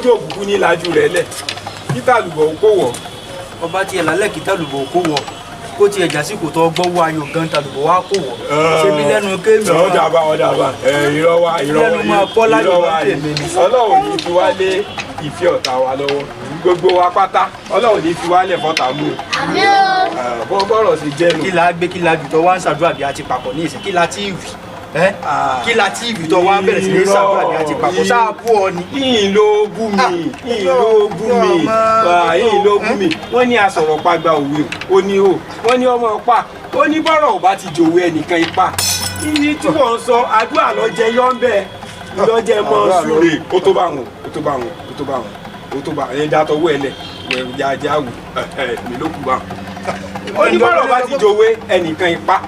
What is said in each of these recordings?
Bójú òkùnkùn ní ìlàjú rẹ̀ lẹ̀ kí tàlùbọ̀ kó wọ̀. Ọba tiẹ̀ lálẹ́ kí tàlùbọ̀ kó wọ̀, kó tiẹ̀ jásìkò tó gbọ́wọ́ ayò gan tàlùbọ̀ wá kó wọ̀. Ṣebí lẹ́nu kéèmì Ọjà bá, ọjà bá irọ́ wa, irọ́ Lẹ́nu máa kọ́ láyò irọ́ wa tèmi ni. Ọlọ́run ní fi wá lé ìfẹ́ ọ̀tá wa lọ́wọ́, gbogbo wa pátá. Ọlọ́run ní fi wá lẹ̀ fọ́tà mú o. Bọ́rọ̀ sì jẹ́ nù. Kí la gbé, kí la jù tó wá ń ṣàdúrà bí a ti papọ̀ ní ìsìn? Kí la tí ì wì ẹ́? Kí la tí ì wì tó wá ń bẹ̀rẹ̀ sí ní ṣàdúrà bí a ti papọ̀? Ṣáà bú ọ ni. Yìí ló bú mi, yìí ló bú mi, yìí ló bú mi. Wọ́n ní asọ̀rọ̀ pàgbà òwe o, ó ní o. Wọ́n ní ọmọ pa, ó ní bọ́rọ̀ ò bá ti jòwó ẹnìkan ipa. Iye tí wọ́n ń sọ, àdúrà lọ́jẹ́ yọ́ńbẹ́ lọ́jẹ́ mọ́ súre. Ó tó bá wọn, ó tó bá wọn, ó tó bá wọn, ó tó bá ẹ dátọwọ́ ẹ lẹ̀ jájá wò mi ló kù bá wọn. Ó ní bọ́rọ̀ bá ti jòwó ẹnìkan ipa,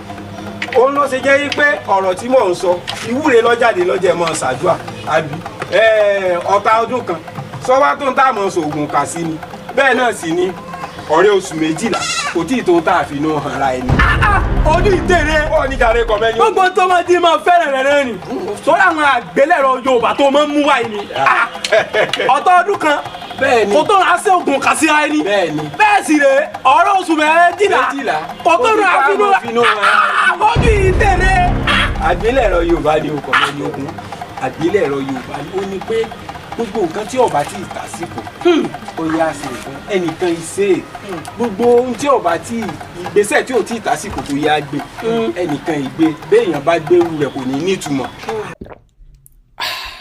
òun ló ṣe jẹ́ wípé ọ̀rọ̀ tí mò ń sọ, ìwúre lọ́jáde lọ́jẹ́ mọ́ ṣàdúà àbí ọ̀tá ọdún kan sọ́wá tó ń tà mọ́ sògùn kà sí ni. Bẹ́ẹ̀ náà sì ni ọ̀rẹ́ oṣù 12 kò tí ì tó ń tà àfinú hàn ra ẹni. Ojú ìtèrè. Ó ní jàre kọ̀mẹ́ni. Gbogbo tó máa di máa fẹ́ràn rẹ̀ rẹ̀ ni sórí àwọn àgbélẹ̀rọ Yorùbá tó máa ń mú wáyé ni ọ̀tọ̀ ọdún kan Bẹ́ẹ̀ni. kò tó ra sí oògùn kà sí ara ẹni. Bẹ́ẹ̀ni. Bẹ́ẹ̀ sì rè ọ̀rọ̀ oṣù 12 12. Kò tó ra Kò tí àfinú ì tá àmọ́ finú hàn. Ojú ìtèrè. Àgbélẹ̀rọ Yorùbá ni o, kọ̀mẹ́ni ogun. Àgbélẹ̀rọ Yorùbá ni ó ní pé gbogbo nǹkan tí ọba tí ì tàsíkò, ó yá sí nǹkan ẹnìkan ìṣe. Gbogbo ohun tí ọba tí ìgbésẹ̀ tí ò tí ì tàsíkò tó yá gbé, ẹnìkan ìgbé. Béèyàn bá gbérú rẹ̀ kò ní nítumọ̀.